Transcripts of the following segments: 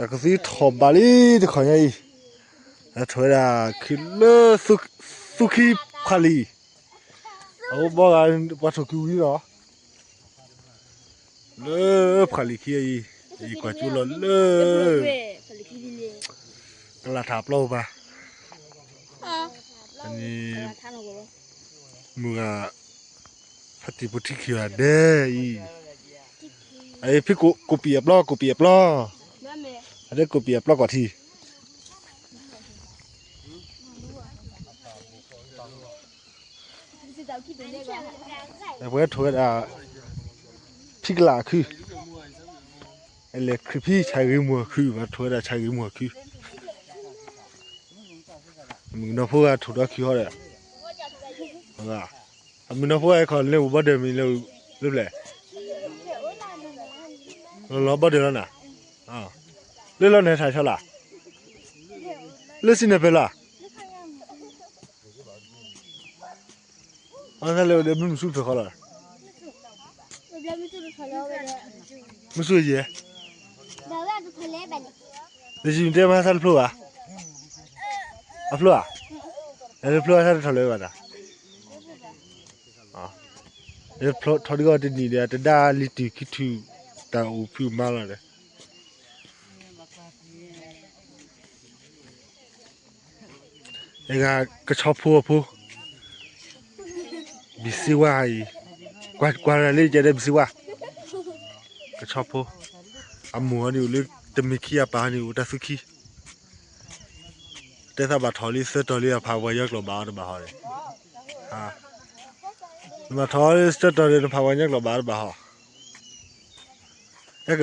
တၢ်ကသံထီၣ်ဘးလံတခီညါအံၤ, အထီၣ်ဝဲဒၣ်ခုလၢသူခံဖးလံာ်, အအိၣ်ဘီဂၤ ပှၤထီၣ်ခုဝံၤလီၤ, လၢဖးလံာ်ခံအံၤ, အံၤကွၢ်ကၠိလီၤလၢ ကလးထးပျီပူၤဘၣ်, မုၢ်ဂၤ ဖးတံၢ်ဖိထံခံဂၤဒဲးအံၤ, အဖံကိးပံာ်အပျီ ကိးပံာ်အပျီ, အဒဲကိးပံာ်အပျီကွၢ်ထံ, အဝဲထီၣ်ဝဲဒၣ် ဖံကလးအခု, အလဲၤခရံာ်ဖံဆါဂ့ၤမုၢ်အခု ဘၣ်ထီၣ်ဝဲဒၣ်ဆါဂ့ၤမုၢ်အခု, မုၣ်ကနီၤဖိဂၤထီၣ်ဒီးခံဟီဒီး, အမုၣ်ကနီၤဖိဂၤခီၣ်လၢဝဲဘီဒၢးမံၤလၢပျဲၢ်, လီၤဘီဒၢးလီၤနၤ, လၢလီၤနဟဲထီၣ်ဆီလီၤ, လၢစံၣ်နၢ်ပၢၢ်လီၤ, အသးလၢအိၣ်ဒီးမုၢ်မုၢ်ဆူၣ်ဖၢၣ်ဃီလီၤ, မုၢ်ဆူၣ်ယဲၢ်, တယံာ်တဲမဟါသးတဖျိဘၣ်, အဖျိဧါ, တဖျိအသးတထီၣ်လၢၤဘၣ်ဒီး, ထီၣ်ဒံးဂီၢ်တနံၣ်ဒီး တဒါလံတုၤခံထူၣ် တၢ်အိၣ်ဖုၣ်မါလီၤဒီး အဲဂၤကဆီဖိအဖိ, ဘံစ့ဝါအံၤ, ကွၢ်လၢလၢယကဲဒီးဘံစ့ဝါ, ကဆီဖိ, အမိၢ်အီၤန့ၣ်အိၣ်လၢတမ့ၢ်ခံ အပၢ်အီၤန့ၣ်အိၣ်တၢ်သူခံ, တဲသးဘၣ်ထီၣ်လံသၢတီၤလံအဖးပှၤညီကျိာ်ဘၣ်အီၤတဘၣ်ဟီန့ၣ်, နဘၣ်ထီၣ်လံသၢတီၤလံနဖးပှၤညီကျိာ်ဘၣ်အီၤတဘၣ်ဟီ, အဲက,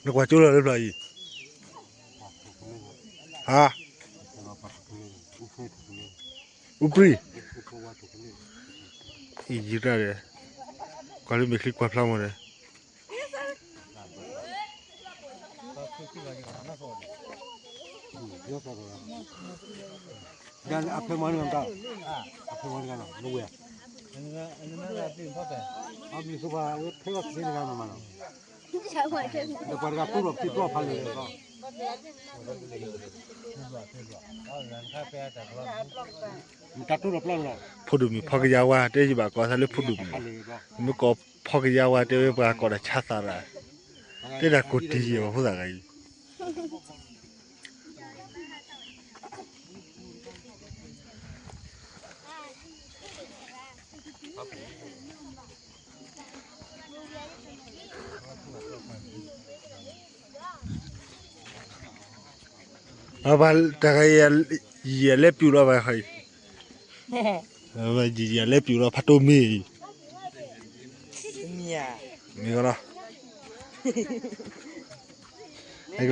နကွၢ်ကၠိလီၤလၢပျၢ်အံၤ, ဟါ, အူပြံ, အံၤယံၤတၢ်ဒီး, ကွၢ်လၢမဲာ်ချံကွၢ်ဖျါမီၢ်ဒီး အဖဲမနုၤ, အဖဲမနုၤ, အဖဲမနုၤ, ပှၤတဂၤတူၢ်ဒီးဖံပျီဖးလဲၢ်လီၤ, တၢ်တူၢ်ဒီးပျီလီၤ, ဖိဒိၣ်မုၣ်ဖီကယၤဝါ တဲယဘၣ်ကိးသးလၢဖိဒိၣ်မုၣ်, မ့ၢ်ကိးဖီကယၤဝါ တဲဝဲပှၤကိးတၢ်ဆါသးရၣ်, တဲဒၣ်ကိးတံၢ်ယဲၢ်ပှၤဖိသၣ်ဂၤအံၤ အဘၣ်တဂၤအံၤ ယံာ်ယံာ်လဲၤပျူၤလီၤဘၣ်ဃီအံၤ, ယံာ်ယံာ်လဲၤပျူၤလီၤဖးတိၢ်မ့ၢ်အံၤ, မ့ၢ်လီၤ, က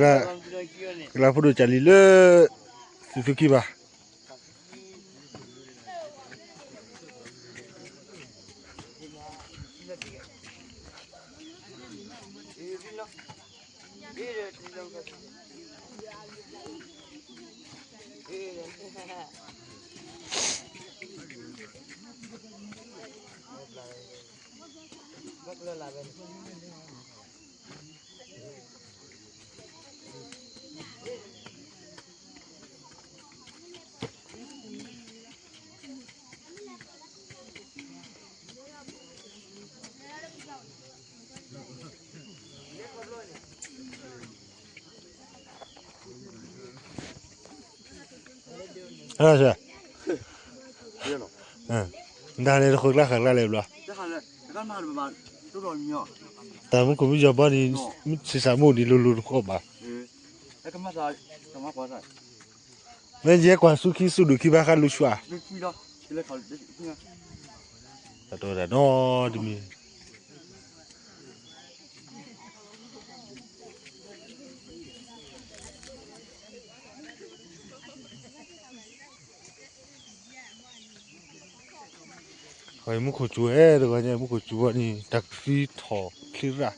လါဖိဒိၣ်ကၢ်လံလၢ သုးသုခံဘၣ် ဒၣ်န့ၣ်တဃုာ်ကျါဃာ်ကျါလဲၣ်ဘျီ, တၢ်မူခိၣ်မ့ၢ်ယီၤဘီန့ၣ်, ဆံးစၢ်မိၣ်န့ၣ်လိၤလိၤတဃီဘၣ်, မ့ၢ်ယဲကွၢ်ဆူခံဆူဒုၣ်ခံဘၣ် ဃၣ်လူၤဆူၣ်ဧါ, တၢ်တဝဲဒၣ်နီတမံၤ မူခိၣ်စူၤဝဲတဂီၤညါ မူခိၣ်စူၤဝဲန့ၣ် တၢ်ကသံထီၣ်ချ့ရၣ်,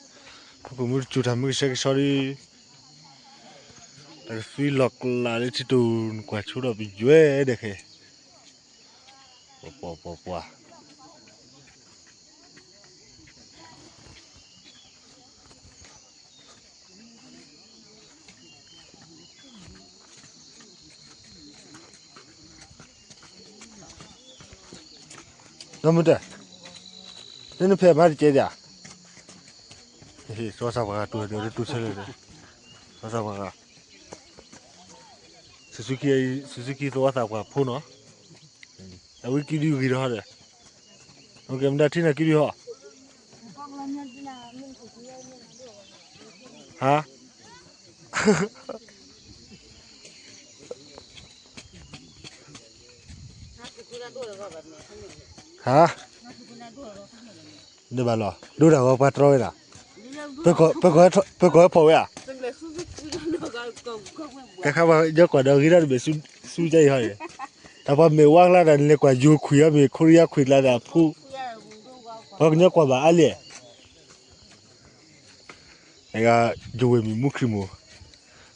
မူခိၣ်မ့ၢ်တစူၤတၢ်မ့ၢ်ကဆှဲကဆှီဒီး တၢ်ကသံလီၤကျးလၢထံတိၤ နကွၢ်ဆိဒီးပယွဲၢ်ဒဲးခဲ, ပှၤပှၤပှၤပှၤ နီၢ်မုၢ်တဲ, နနဖဲမၤတကဲဒၣ်, စီၤစၢ်ပှၤဂၤတူၢ်ဒီးတူၢ်ဆဲလဲၣ်ဒီး, စီၤစၢ်ပှၤဂၤ, စူၤစူၤကံသဝီသးပှၢ်ဖိနီၤ, အဝဲကံဒုဂ့ၤဒီးဟီဒီး, အိၣ်ကဲမတၤထံၣ်နၤကံဒုဟီ, ဟါ ဟါ, ဒ်ဘၣ်လီၤ ဒိၣ်တၢ်ဂီၤပှၤတြီဝဲဒၣ်, ပကိးဝဲဖီၣ်ဝဲဧါ, ကဲခါပှၤကညီကွၢ်ဒီးဂ့ၤဒၣ်တဘ့ၣ်ဆူကါအံၤဟီ, တၢ်ပှၤမ့ၢ်ဝါကျါတၢ်လဲၤကွၢ်ယိၤခွံာ်အီၤမ့ၢ် ခိရံယါခွံာ်ကျါတၢ်ဖူ, ပှၤကညီကွၢ်ဘၣ်အါလဲၣ် ယဝဲၢ်မံၤမူခရံာ်မိၢ်,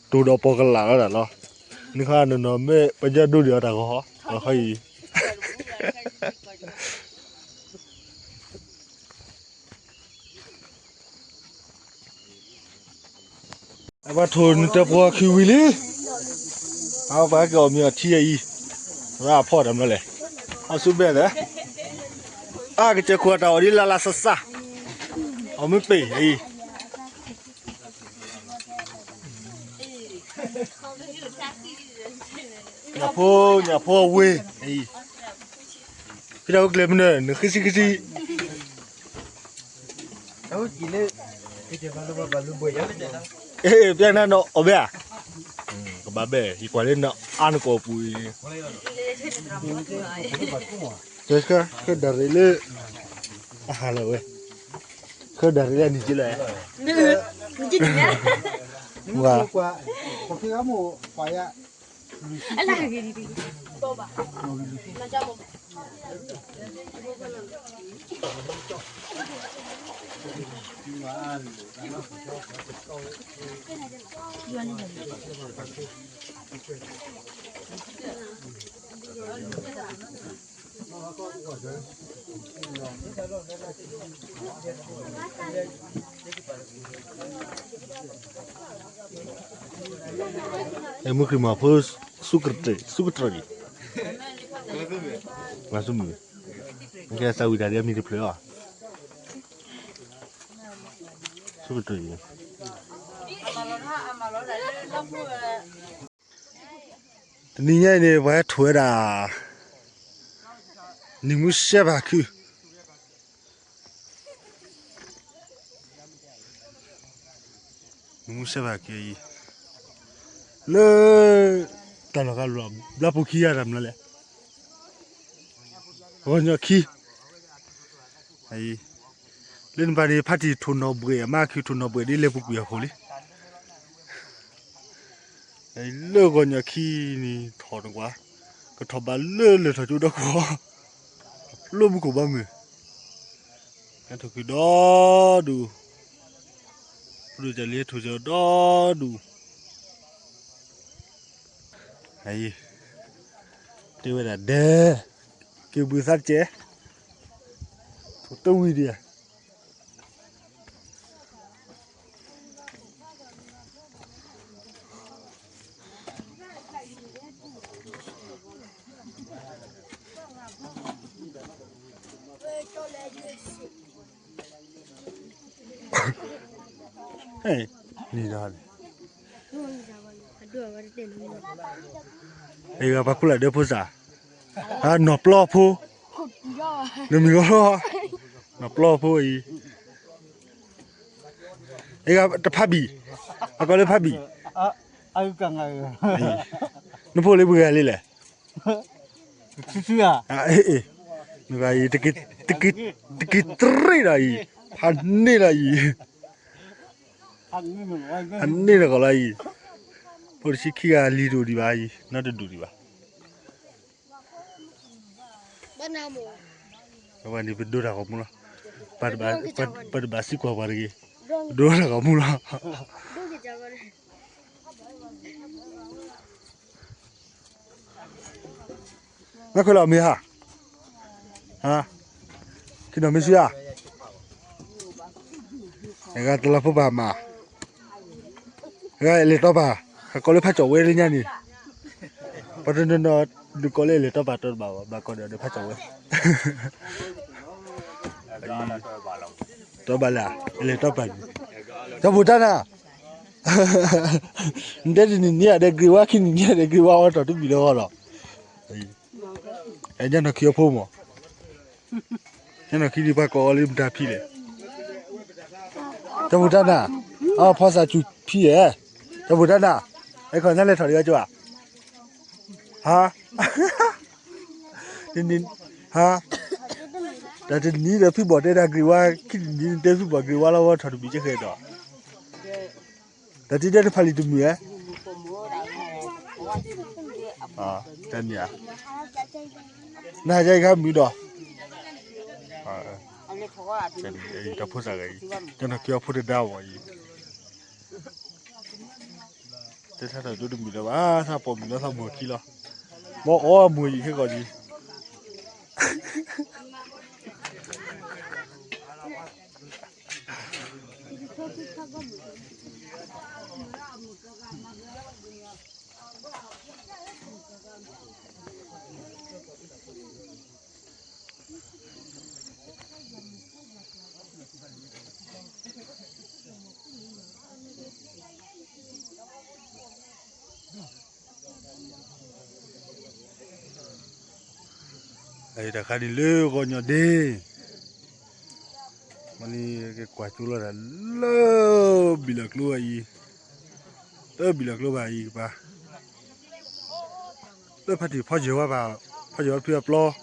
တိၢ်ဒီးပီၣ်ကလးလီၤတၢ်လီၤ, နခါနီၢ်နီၢ်မ့ၢ်ပှၤကညီဒိၣ်ဒံးအီၤတၢ်ဂီၤဟီ, အဃီအံၤ, အပှၤထိၣ်နတၢၤပှီၤခံဝံၤလံ, အပှၤက့ၤအီၣ်မ့ၤအီထံအံၤ, ရၢဖီၣ်တၢ်မနုၤလဲၣ်, အဆူဘဲၣ်ဒီး, အကစၢၢ်ခိၣ်အတၢ်အီၣ်ဒ်လၢ်လၢ်ဆးဆး, အီၣ်မ့ၢ်ပ့ၢ်အံၤ ညၣ်ဖိညၣ်ဖိအဝ့ၢ်အံၤ, ဖဲတၢ်အိၣ်ကျဲၤမနုၤ နဃံဆံဃံဆံ, ပျဲနၤနီၢ်အီၣ်ဘဲဧါ, ကဘၣ်ဘဲ ယကွၢ်လၢနအါနကအီၣ်ပူၤအံၤ, ဆှၢဒၣ်ရ့ၣ်လၢ, အဟးလၢဝဲ, ဆှၢဒၣ်ရ့ၣ်လၢအနံၤက့လၢ, မုၢ်ဃံမၤဖိ, ဆူကတြၢၤ, ဆူကတြၢၤလံ, မၤဆူမုၢ်, ကဲသးဝံၣ်တၢ်ဒ်အမံၤတဖျၢၣ်အီၤ, ဆူကတြၢၤလံ. တနံၤညါအံၤန့ၣ် ပှၤဟဲထိၣ်ဝဲဒၣ် နံၤမူစဲဘၣ်ခု, နံၤမူစဲဘၣ်ခုအံၤ, လၢ တၢ်လီၢ်ဂၤလီၤ ဘျါပူၤခံဂၤတၢ်မနုၤလဲၣ်, ဂီၤညီၢ်ခံ လၢနပၢ်န့ၣ် ဖါတံၢ်ထိၣ်နီၣ်ဘှဲၣ် အမါခံထိၣ်နီၣ်ဘှဲၣ်ဒ်လဲၣ်ပူၤကွံာ်အဃိလံ. လၢဂီၤညီၢ်ခံန့ၣ်ထီၣ်နကွၢ်, ကထီၣ်ဘၣ်လၢလၢၢ်ထီၣ်ကၠိဒီခိၣ်, လၢမူခိၣ်ဘီမုၢ်, ဟဲထီၣ်ကွံာ်ဒီဒူၣ်, ပဒိၣ်ကလံၤဟဲထီၣ်ကၠိဒီဒူၣ် တဲဝဲဒၣ်ဒဲ, က့ၤဘုသးတကဲး, ထိၣ်တဝံၤဒံးဧါ. နံၤဒီးန့ၣ်, အဂၤပှၤခိၣ်လၢဒၢဖိစၢ်, နီၢ်ပျီဖိ, နမံၤဂီၢ်လီၤ, နီၢ်ပျီဖိအံၤ, အဂၤတဖးဘံၣ်, အကိးလၢဖးဘံၣ်, နဖိလၢပှၤဂၤလံလဲၣ်. နဂၤအံၤ, တက့ၤတရ့ဒီးအံၤ, ဖးန့ၢ်ဒီးအံၤ, ဖးန့ၢ်ဒီးကီးလီၤအံၤ, ဖိတဆံခံဂၤလံၤတအိၣ်ဒံးဘၣ်အံၤ, နီတဒူၣ်ဒံးဘၣ်. အဝဲန့ၣ်ပဒိတၢ်ဂီၤမူလီၤ, ပတဘၣ်စံးကွၢ်ပှၤတဂ့ၤ, ပဒိတၢ်ဂီၤမူလီၤ. မ့ၢ်ခွဲးလီၤမ့ၢ်ဧါ, ဟါ, ခံနီၤမ့ၢ်ဆူဧါ, အဂၤတလီၤဖိဘၣ်မး, အဂၤလဲၤတီဘၣ်, ဟးကိးလၢဖးကၠီၣ်ဝဲလၢညါန့ၣ်, ပှၤတနီၤနီၤ ဒုးကိးလၢလဲၤတီပာ်တီတဘၣ်ဘၣ် ဘၣ်ကိးဒီးဖးကၠီဝဲ တီဘၣ်လဲၣ်, လဲၤတီပာ်မံၤ, ကၠီပူၤတၢ်နၤ, နတဲတနံၤနံၤဧါဒီး grade one ခံနံၤနံၤဧါဒီး grade one ဝဲထီၣ်တမံၤလၢဂီၢ်လီၤ, အဲ ညၣ်နီၢ်ခံအဖိမး, ညၣ်နီၢ်ခံဒ်ပှၤကိးအီၤလၢမတၤဖံလဲၣ်, ကၠီပူၤတၢ်နၤ, အဖီစၢ်စူၤဖံဧါ, ကၠီပူၤတၢ်နၤ, အဲခီညၣ်လဲၤထီၣ်ဒံးအကၠီဧါ ဟါ, တနံၤ, ဟါ, တၢ်တနံၤဒီးဖံဘီၣ်တဲဒၣ် grade one ခံနံၤနံၤတဲဖံဘီၣ် grade one လီၤဝဲထီၣ်တဘံၣ်ကဲဃဲဒီး, တၢ်တံၤဒဲးတဖၣ်လံတမုာ်ဧါ, တနံၤဧါ, နဟါယါအံၤခါမုာ်ဒီး, တၢ်ဖိစၢ်ဂၤအံၤ, တၢ်နီၢ်က့အီၤဖိတဒါဝဲအံၤ တဲဆၢထၢၣ်ဒိတမုာ်လၢၤဘၣ်, ဆၢပိာ်မုၣ်လၢသးမိၢ်ခံလီၤ, ဘီအီၣ်မိၢ်အံၤခဲကီၢ်ဒံး တၢ်ခါန့ၣ်လၢဂီၤညီဒ့, မ့ၢ်န့ၣ်က့ၤကွၢ်ကၠိလီၤတၢ်လၢ ဘံၣ်လီၤကျိအံၤ, လၢဘံၣ်လီၤကျိဘၣ်အံၤကပၤ, လၢဖါတံၢ်ဖီယၢၤဝဲဘၣ်, ဖီယၢၤဝဲဖုအပျီ,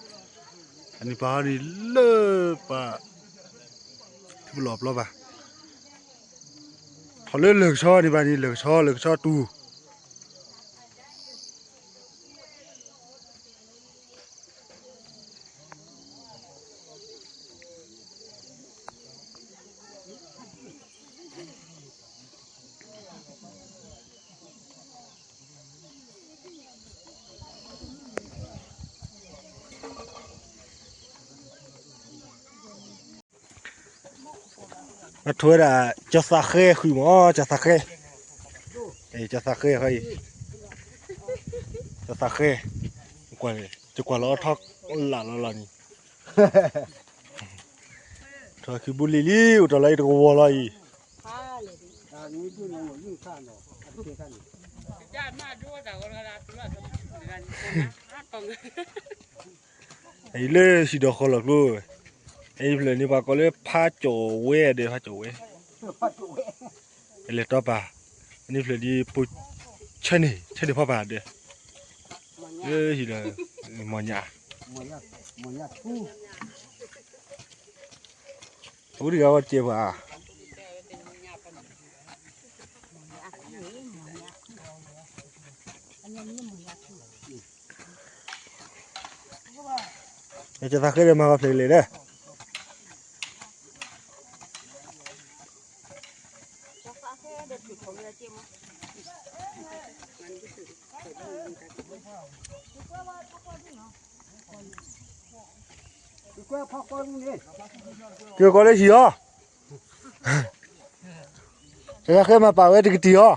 အန့ၣ်ပၤန့ၣ်လၢပၤ ထံပလီၢ်ပျီဘၣ်, ထီၣ်လၢလၢၢ်ကဆီန့ၣ်ဘၣ်န့ၣ် လၢၢ်ကဆီ လၢၢ်ကဆီတူၢ် အထိးဝဲဒၣ် ကၠီၤသးဃဲဃုာ်မး ကၠီၤသးဃဲ, ကၠီၤသးဃဲဃီအံၤ, ကၠီၤသးဃဲ, ယကွၢ်လီၤအီထီလၢ်လီၤလီၤန့ၣ်, ထီၣ်ခံဘူလံၤလံ အိၣ်တ့ၢ်လီၤအံၤတကဝီၤလီၤအံၤ, အံၤလၢဟံၣ်ဒီးဃီလီၤကျိ, အံၤဖျၢၣ်န့ၣ်ပှၤကိးလၢဖးကၠီၣ်ဝဲဒီး ဖးကၠီၣ်ဝဲ, အလဲၤတီပာ်, အန့ၣ်ဖျၢၣ်ဒ်ပိ, ဆဲန့ၣ် ဆဲန့ၣ်ဖီပာ်ဒီး, လၢဟံၣ်ဒီး, မီၢ်ညၣ်, အူတဂၤဝဲတကဲပှၤ, ကၠီၤသးဃဲဒီးမၤဂီၤဖျၢၣ်ကလဲာ်ဒီး ကၠီၤသးဃဲမၤပာ်ဝဲ တကတံၢ်အီၤ,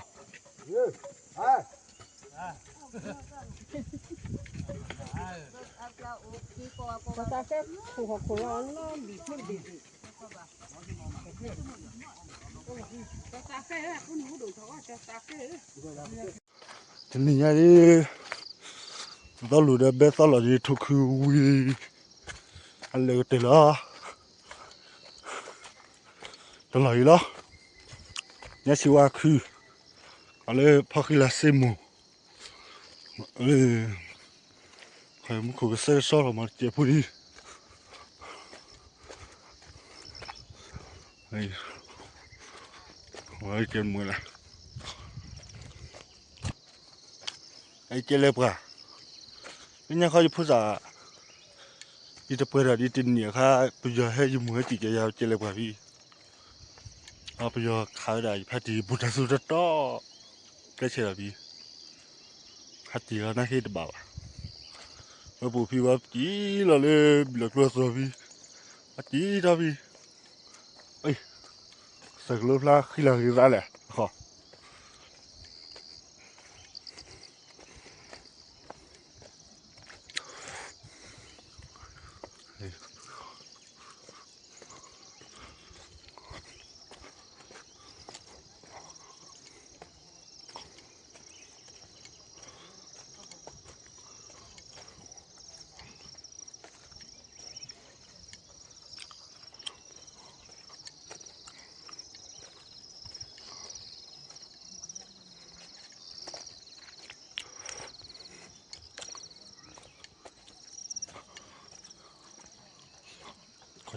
တနံၤညါဒ်, သီလိာ်ဒီးဘဲသီလိာ်ဒီးထိၣ်ခုဝံၤ, အလဲၤကတၢၢ်လီၤ, တလီၢ်အံၤလီၤ, ညါစံးဝါခု, အလၢဖီၣ်ဃံလၤစ့မိၢ်, မူခိၣ်ကစဲကစီလီၤမၤတစဲးဖိလံ, ကဲမုၢ်လၢ် အကဲလၢပှၤ, လၢညါခီယဖိသၣ်, ယတပှဲၤဒီးဒ်တနံၣ်အခါ, ပယီၤဟဲယမူၤဟဲတံၢ်ကဲယၤကဲလၢပှၤဖံ, ပယီၤခးဝဲဒၣ်ယဖါတံၢ်ဘူးတၢ်စူၢ်တတီ, ကဲဆဲးလီၤဖံ, ဖါတံၢ်လီၤနၢ်ဟ့တဘၣ်ဘၣ်, ဝဲပူၤဖံဝဲတံၢ်လီၤလၢဘံၣ်လီၤကျိအသီဖံ, အတံၢ်ထီၣ်ဖံ, စဲးကလိဖျါဃံလၤဂ့ၤသးလဲၣ်, အဃိ အ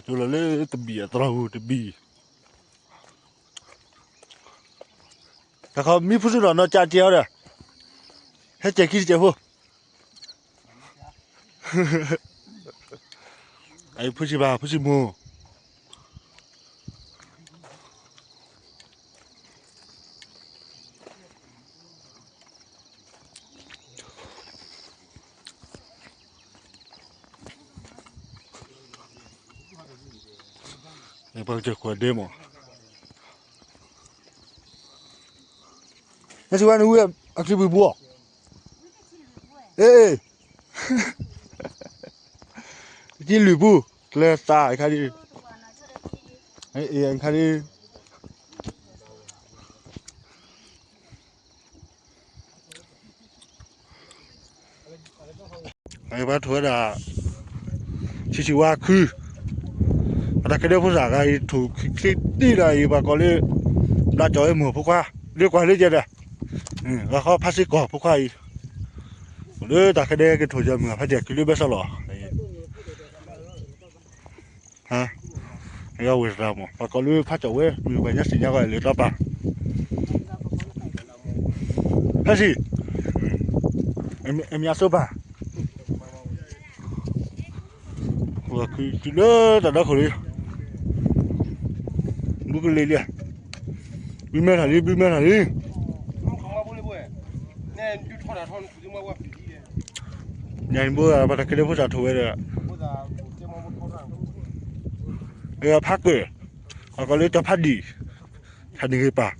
တုၤလီၤလၢတဘံၣ်အသရီပူၤတဘံၣ်, တခီမံဖုၣ်ဆူၣ်နီၤ နီၢ်ကၠးကဲအီၤဒီး, ဟဲကဲးခံတကဲးဖိ, အဖုၣ်ဆံဘၣ် ဖုၣ်ဆံမိၢ် ပှၤကစၢၢ်ခွဲးဒ့မး, နထံၣ်ဝဲနဝံအချံဘှံးဘှီ, အ့, တကံလုာ်ပူၤ, ကျဲသးခါဒ်, ခါဒ် ပှၤထိၣ်ဝဲဒၣ် ဆံးဆံးဝါခု, ပတၢ်ကဲဒဲဖိသၣ်ဂၤအံၤ ထိၣ်ချ့တံၢ်ဒီးအံၤ ပှၤကိးလၢ ဘျါကၠီၤဝဲမုၢ်ဖိခွါ, လၢကွၢ်လၢယဲဒီး, ဂၤဃီဖါစ့ၢ်ကီးဖိခွါအံၤ, လၢတၢ်ကဲဒဲကထိၣ်ယၤမုၢ်ဖါတံၢ်ကလုၢ်ဘဲစီလီၤ ဝဲသရၣ်မး ပှၤကိးလၢဖးကၠီၣ်ဝဲ မ့ၢ်ပှၤညါစံၣ်ညါကီးလၢတီပၤ, ဖဲဆံး, အမံၤအစိပၤ, တုၤလၢတၢ်ဒီခိၣ်လံ, ဘုကလံၤလံ, ဘုမဲထီၣ်လံ ဘုမဲထီၣ်လံ ညါန့ၣ်ဘိ ပတၢ်ကဲဒဲဖိသၣ်ထိၣ်ဝဲဒီး, ဖးကၢၢ်, ပှၤကိးလၢတၢ်ဖးဒံၣ်, တၢ်နံၣ်ဂ့ၤပၢ်,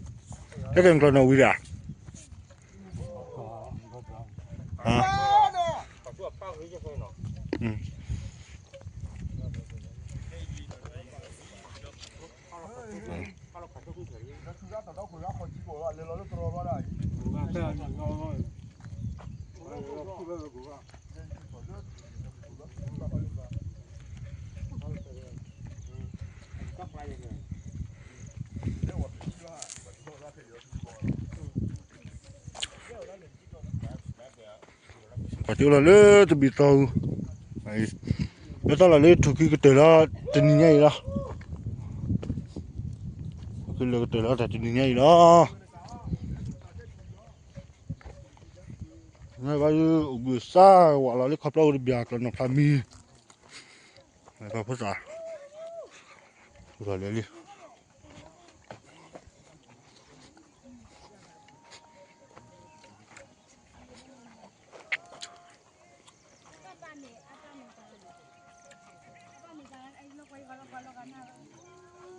ဟဲက့ၤကျီၢ်နီၣ်ဝံၤဒၣ် ပှၤကၠိလီၤလၢတဘံၣ်သီအူ, လၢတၢ်လီၢ်လၢထူၣ်ကံကတၢၢ်လီၤတနံၤညါအံၤလီၤ, ထူၣ်ကံလၢကတၢၢ်လီၤတၢ်တနံၤညါအံၤလီၤ, ဘၣ်ယအိၣ်ဘှံးစၢ်ဝးလီၤလၢခီဖျိအိၣ်တဘျီကျီၢ်နီၣ်ဖျါမံၤ, ပှၤဖိသၣ်, လီၤလ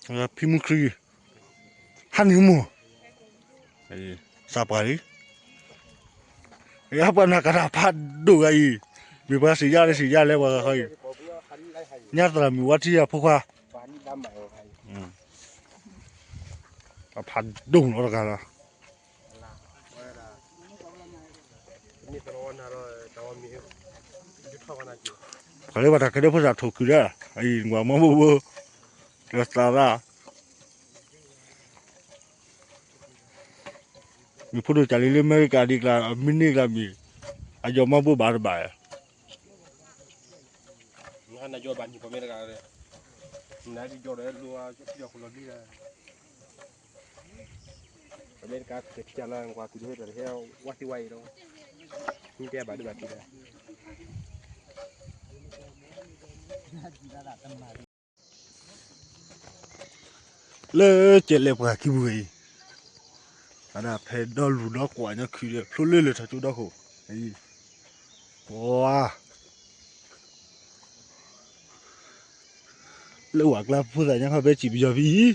ၢလံ ဖံမူခရံာ်, ဟါနံၤမူ, စးပှၤလံ, ပှၤနာ်ကတၢ်ဖးဒိၣ်ဂၤအံၤ, မ့ၢ်ပှၤစံးယါလၢစံးယါလဲၣ်ပှၤဂၤဃီအံၤ, ညါသရၣ်မုၣ်ဝါထံအဖိခွါ, ဖးဒိၣ်နီတဂၤလီၤ. ပှၤလၢပှၤတၢ်ကဲဒဲဖိသၣ်ထိၣ်ခုၣ်ဒီး, အံၤနကွၢ်မီဘိဘိ, လၢသးသၣ်, မ့ၢ်ဖိဒိၣ်ကၢ်လံလၢအမဲရကၤဒ်ကျါ မ့ၢ်န့ၢ်ကျါမံၤ, အယီၤမီဘိဘၣ်တဘၣ်, နယီၤဘၣ်န့ၣ်ပှၤမဲရကၤ, နယီၤဒီးလိၤ, ပမဲရကၤကထံၣ်လၢ ကွၢ်ကွံာ်ဟဲတၢ်ဟဲဝါသံဝါအံၤဒီး, မ့ၢ်တဲဘၣ်ဒိဘၣ်ထံးဒီး လၢကဲလဲၤပှၤခံပူၤအံၤ, အဒၣ်ဖဲဒီလူၤဒီကွၢ်ညီခုဒီး ဖျိလၢလၢထီၣ်ကၠိဒီခိၣ်, အံၤ, ပှၤ လၢဝၤကျါဖိသၣ်ညါခီဘဲစံၣ်ပယီၤ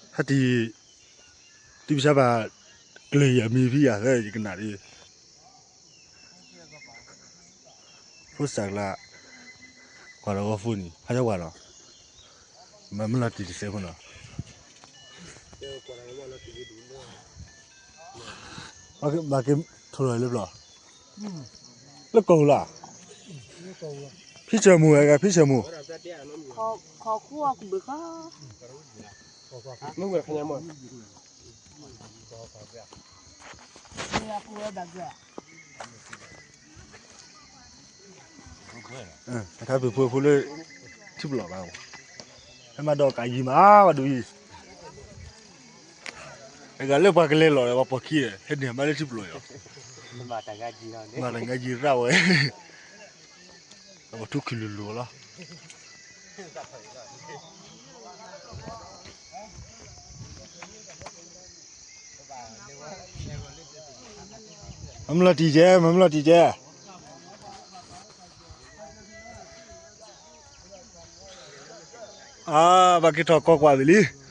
ဖံအံၤ, ဟဲတံၢ်, တုၤပဆါဘၣ်, ကျၢၤယၤမံၤဖံယၤသၢယကနၣ်ဒ် ဖိစၢ်ကျါ, ကွၢ်လီၤဂီၤဖိန့ၣ် ဟးယီၤဝၤလီၤ, မ့ၢ်မ့ၢ်လီၤတံၢ်တစဲးဖိနီၤ, ဘၣ်က့ၤထိၣ်လီၤလၢပျီ, လၢကီၢ်ပူၤလီၤ, ဖံၣ်စၢၤမူၤ အဲ ဖံၣ်စၢၤမူၤ ခီခူၣ်အကဘုးခီ အခါပူၤဖိဖိလၢ ထံပလီၢ်ဘၣ်, ဟဲမၤဒီးကးယံၤမး ပှၤဒိးယံၤ, တဂၤလၢပှၤကလဲၤလီၤဒီး ပှၤပိာ်ခံ ဟဲန့ၢ်မးလၢထံပလီၢ်အံၤ, မၤတၢ်ငါယံၤရၣ်ဝဲ, ပှၤထူခုၣ်လိၤလိၤလီၤ. မၤမလီၤတံၢ်ကဲ, မၤမလီၤတံၢ်ကဲ, အါ, ဘၣ်က့ၤထီၣ်ကီၢ်ကွၢ်သ့ၣ်လံ.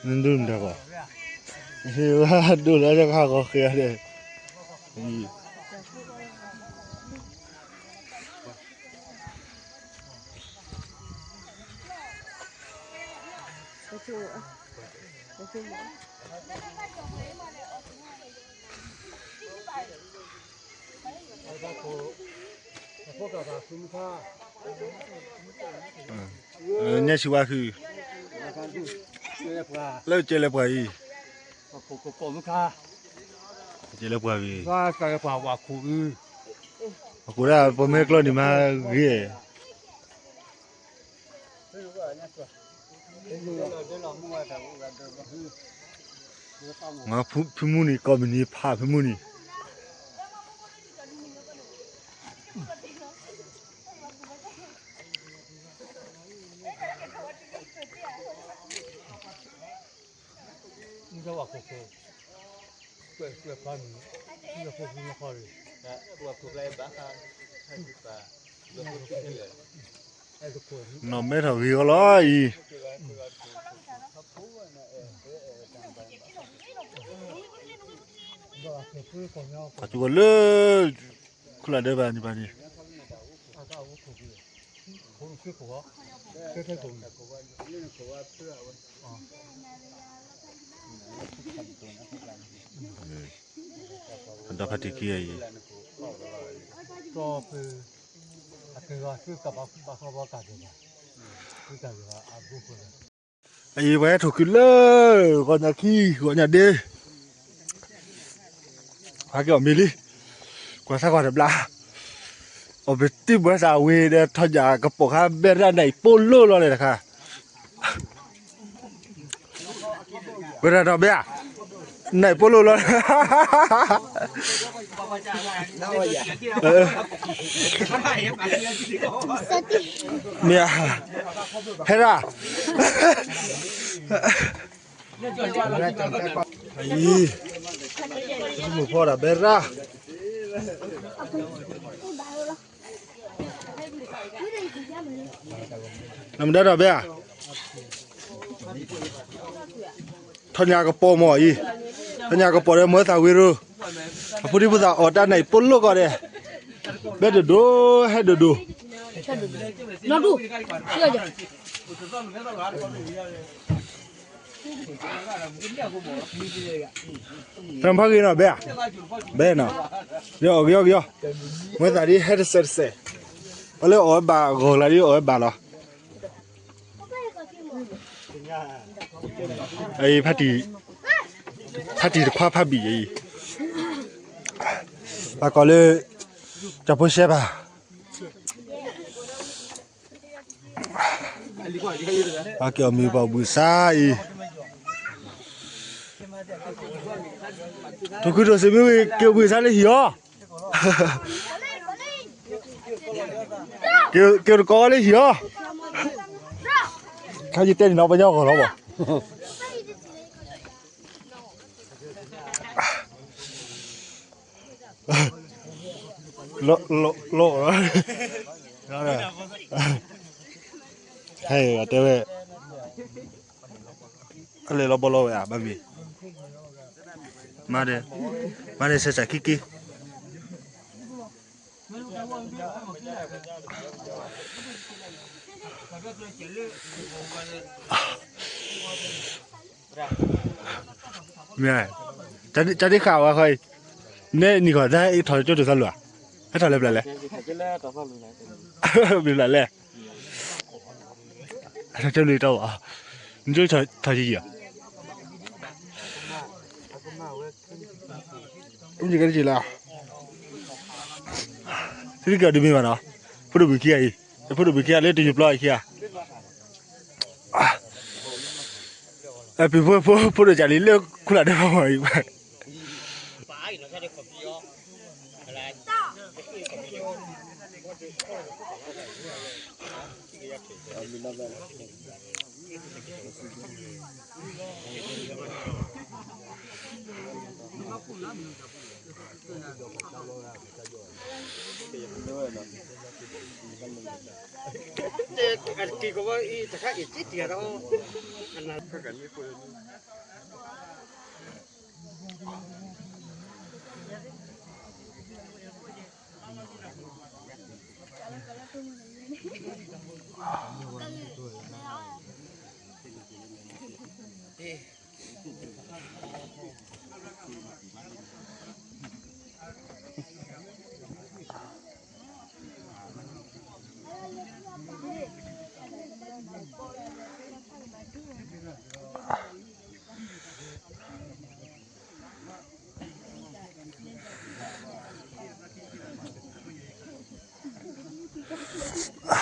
နဒိၣ်နတၢ်ဃီ, ဟ့ၣ်ဝဲဒိၣ်လၢတခါဃီဃဲၤဒဲး, ညၣ်ဆံဝါခု, လၢကဲလၢပှၤအံၤ, ကဲလၢပှၤဂ့ၤ, ပကိးဒၣ်ပမ့ၢ်ကျီၢ်န့ၣ်မးဂ့ၤ ဖံမူန့ၣ် ကိးမုၢ်နံၤ ဖးဖံမူန့ၣ်, နီၢ်မဲထီၣ်ဂ့ၤဂီၤလီၤအံၤ, ကီၢ်စူၤဝဲလၢ ခူၣ်လၢ်ဒဲးဘၣ်န့ၣ်ဘၣ်န့ၣ် ဒီးဖါတံၢ်ခံဂၤအံၤ, အံၤပှၤဟဲထီၣ်ခုလၢ ဂီၤညါခံ ဂီၤညါဒ့ ဟဲက့ၤအီၣ်မ့ၤလံ, ကွၢ်သးကွၢ်တဘျါ, အီၣ်ပတံၢ်ဘှဲသးဝံၤဒီး ထီၣ်ညၣ်ကပီၤခါ ဘဲၣ်ရၣ်နၢ်အံၤပိၢ်လိၣ်လီၤလဲၣ်တခါ ဝဲဒၣ်ဒီးဘဲဧါ, နၢ်အံၤပိၢ်လိၣ်လီၤ, မ့ၢ်ဧါ, ဟဲဒၣ်, အံၤ, မုၢ်ဖီဒၣ်ဘဲရၣ် နမတၤဒီးဘဲဧါ, ထီၣ်ညၣ်ကပီၤမ့ၢ်အံၤ, ထီၣ်ညၣ်ကပီၤဒီးမၢသၣ်ဝံၤရိၤ, အဖိဒံဖိသၣ်အီၣ်တၢ်နၢ်အံၤပိၢ်လိၣ်ကီးဒဲး, ဘဲဒိၣ်ဒိၣ် ဟဲဒိၣ်ဒိၣ်, နဖးဂ့ၤနီၤဘဲဧါ, ဘဲနီၤ, ယအီၣ်ကယီကယီ, မၢသၣ်ဒ်ဟဲတစဲးတစဲး, ပှၤလၢအီၣ်ဝဲဘၣ်ဂီၢ်လၢဒ်အီၣ်ဝဲဘၣ်လီၤ, အံၤ, ဖါတံၢ်တခွါဖးဘံၣ်အံၤ, ဘၣ်ကီးလၢ ကၠီဖိရှဲဘၣ် ပှၤက့ၤအီၣ်မ့ၤပှၤဘှံးစါအံၤ, ထိၣ်ခုထိၣ်စံးမ့ၢ်ဝံၤ က့ၤဘှံးစါလၢဟံၣ်အီၤ, က့ၤတကိးဝဲလၢဟံၣ်အီၤ, ခါယတဲန့ၣ်နီၤ ပှၤညီဂီၢ်လီၤဘၣ် လီၤ, လီၤ, ဟဲတဲဝဲ, အလဲၤလီၤဘီလီၤဝဲဧါ ဘၣ်မ့ၢ်, မၤဒဲး, မၤဒဲး ဆဲးစးခံက့ၤ မ့ၢ်, တၢ်ဒ့ၣ်ဃာ်ဝဲဃီအံၤ, နဲနံၣ်ဃီတၢ်ဟဲထီၣ်ကၠိတိာ်သီလိာ်ဧါ, ဟဲထီၣ်လၢပျၢၤလဲၣ်, ပျၢၤလဲၣ်, ဟဲထီၣ်ကၠိလံတၢ်ဘၣ်, နကၠိထီၣ်ကၠိယံၤဧါ, မ့ၢ်ကဲလၢက့ၤလီၤ, သ့ၣ်ကဲဒုးမ့ၢ်ဘၣ်နီၤ, ဖိဒိၣ်ဘုၣ်ခံဂၤအံၤ, ဖိဒိၣ်ဘုၣ်ခံဂၤလၢတယိၤပျီအံၤခံဂၤ ပှၤဖိဒိၣ်ကၢ်လံလၢခိၣ်လၢ်ဒဲးဖီမီၤအံၤ,